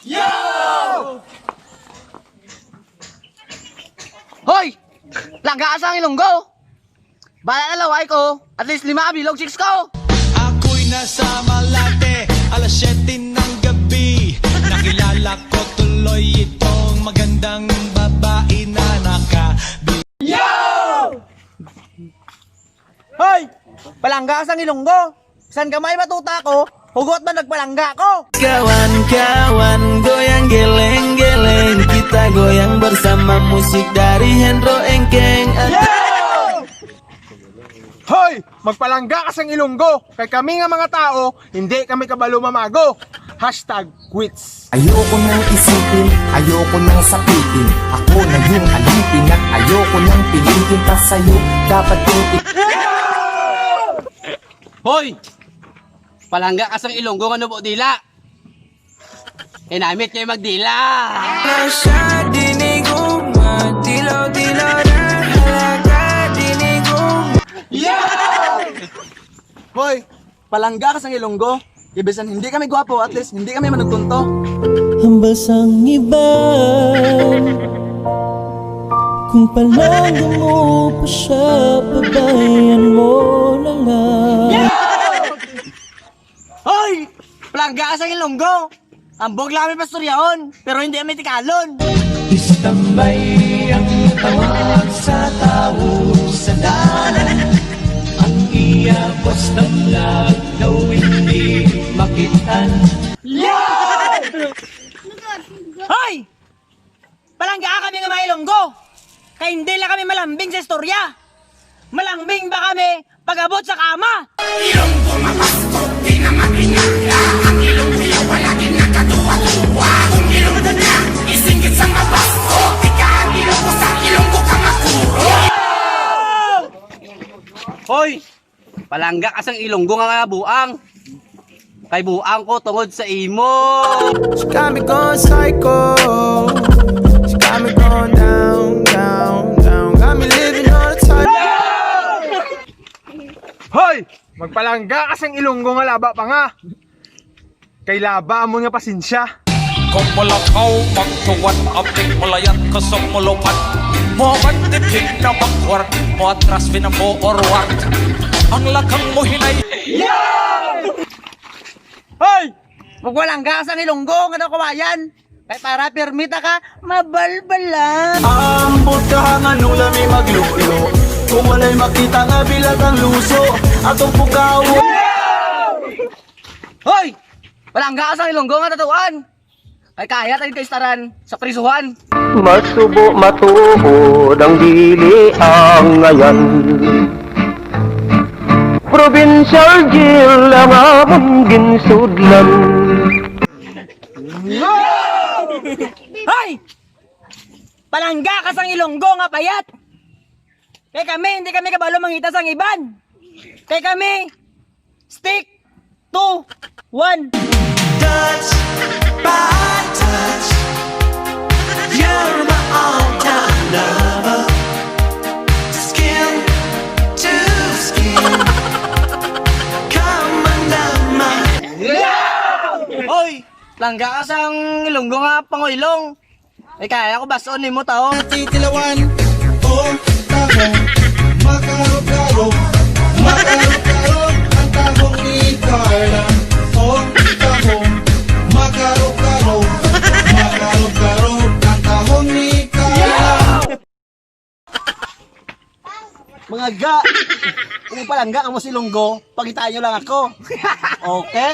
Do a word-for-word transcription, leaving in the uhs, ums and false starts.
Yo! Hoy! Langga ka sang Ilonggo! Bala na laway ko, at least lima ka bilog chicks ko! Ako'y nasa Malate, alas siyete ng gabi. Nakilala ko tuloy itong magandang babae na naka- Yo! Hoy! Palangga ka sang Ilonggo! San ka may matuta ko, hugot man nagpalangga ko! Kawan-kawan, goyang geleng-geleng. Kita goyang bersama musik dari Henro Engkeng. Hoy! Magpalangga ka sang Ilonggo, kay kami nga mga tao, hindi kami kabalo mamago. Hashtag quits. Ayoko nang isipin, ayoko nang sapitin. Ako na yung alipin at ayoko nang pilitin pa sa'yo. Dapat yung i- Hoy! Palangga ka sang Ilonggo nga nubo dila. Kinamit kay magdila. Nasa dinigong madilaw-dilaw na halaga dinigong. Hoy! Palangga ka sang Ilonggo. Kay bisan hindi kami gwapo, at least hindi kami manugtunto. Hambal sang iba, kung palangga mo pa siya, pabayan mo na lang. Hoy! Palangga ka sang Ilonggo. Ambog lang kami pastoryahon, pero hindi kami tikalon. Istambay ang tawag sa tao sa dalan. Ang iya basta lang daw hindi makitan. Hoy! Palangga kami nga mga Ilonggo. Kay hindi lang kami malambing sa istorya. Malambing ba kami pag-abot sa kama? Ilonggo mapasto, di na makinaka. Ang Ilonggo niya wala din nagkatuwa-tuwa. Kung Ilonggo niya, isinggit sa mapasto. Ika ang Ilonggo, sa Ilonggo ka makuro. Hoy! Palangga ka sang Ilonggo nga mga buang. Kay buang ko tungod sa imo. She got me going psycho. She got me going down, down, down. Got me living all the time. Hoy! Magpalangga ka sang Ilonggo nga laba pa nga. Kay laba amo nga pasensya. Kung mulakaw, magtuwad, abling mulayat, kusog mulupad. Mo man tipid na backward, mo atras, pinamuorward. Ang lakang mo hinay. Hoy! Magpalangga ka sang Ilonggo nga daw kawayan. Kay para pirmi ta ka mabalbala. Ambot ka nga nula mi maglulo. Kung walay makita nga bilat ang luso, atong pukaw. Hoy! Palangga ka sang Ilonggo nga tatuan. Ay kaya tayo kaistaran sa prisuhan. Masubo matuod ang dili ang ngayan. Provincial jail ang among ginsudlan. Hoy! Palangga ka sang Ilonggo nga payat. Kay kami, hindi kami kabalo mangita sang iban. Kay kami, stick to one. Touch by touch, you're my all-time lover. Skin to skin, come under my. Hoy! Langga ka sang Ilonggo nga panguilong. Ay, kaya ko bason nimo, tao. Titilawan, oh, taho, makarog-karog, makarog-karog ang tahong ni Carla. Oh, taho, makarog-karog, makarog-karog ang tahong ni Carla. Mga ga, kung palangga ka mo si Lunggo, pagitaan nyo lang ako. Okay?